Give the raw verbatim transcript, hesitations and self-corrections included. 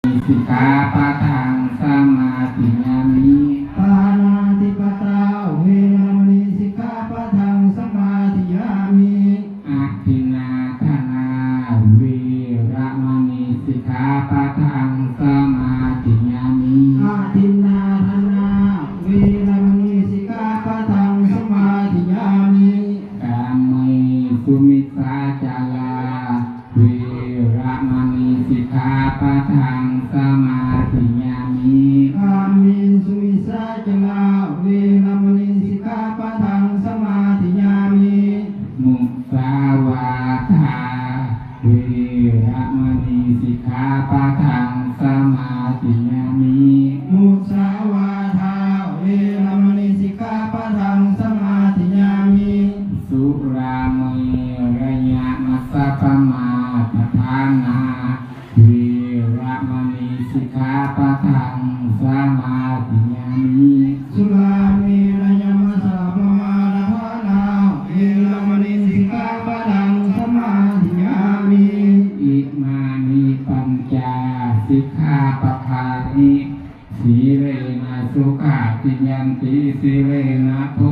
sikkhāpadaṃ samādiyāmi. Pāṇātipātā veramaṇī sikkhāpadaṃ samādiyāmi. Adinnādānā veramaṇī sikkhāpadaṃ samādiyāmi. Adinnādānā veramaṇī sikkhāpadaṃ samādiyāmi. Kāmesu micchācārā veramaṇī sikkhāpadaṃ samādiyāmi. Kāmesu micchācārā veramaṇī sikkhāpadaṃ samādiyāmi. Musāvādā veramaṇī sikkhāpadaṃ samādiyāmi. Musāvādā veramaṇī sikkhāpadaṃ samādiyāmi. Surāmerayamajjapamādaṭṭhānā veramaṇī sikkhāpadaṃ samādiyāmi. Surāmerayamajjapamādaṭṭhānā veramaṇī sikkhāpadaṃ samādiyāmi. Imāni pañca sikkhāpadāni. Sīlena sugatiṃ yanti, sīlena bho